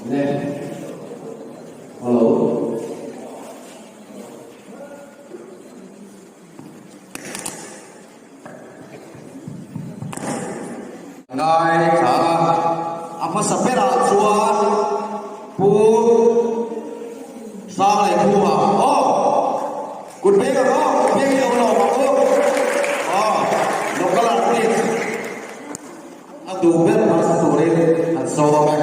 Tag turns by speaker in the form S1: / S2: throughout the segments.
S1: Ne. Hello. Ngai thla a hmasa berah chuan Pu Sang leh Khuma aw kut beng ang aw kut beng hi lo lawm ang u aw local artist a duh ber hmasa turin an sawm e.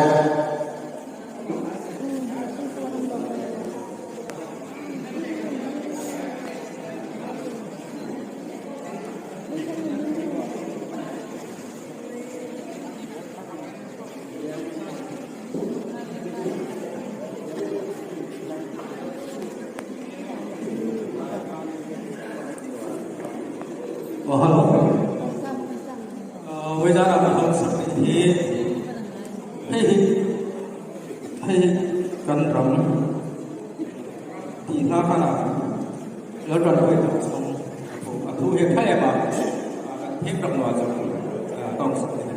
S2: Oh, hello. Wizara kan hong sak hi hei hi hei kan ram tih hla khan a lo ran hawi tak chhawng a thu he tha em a kan thim rak nuah chu tawng sak ni.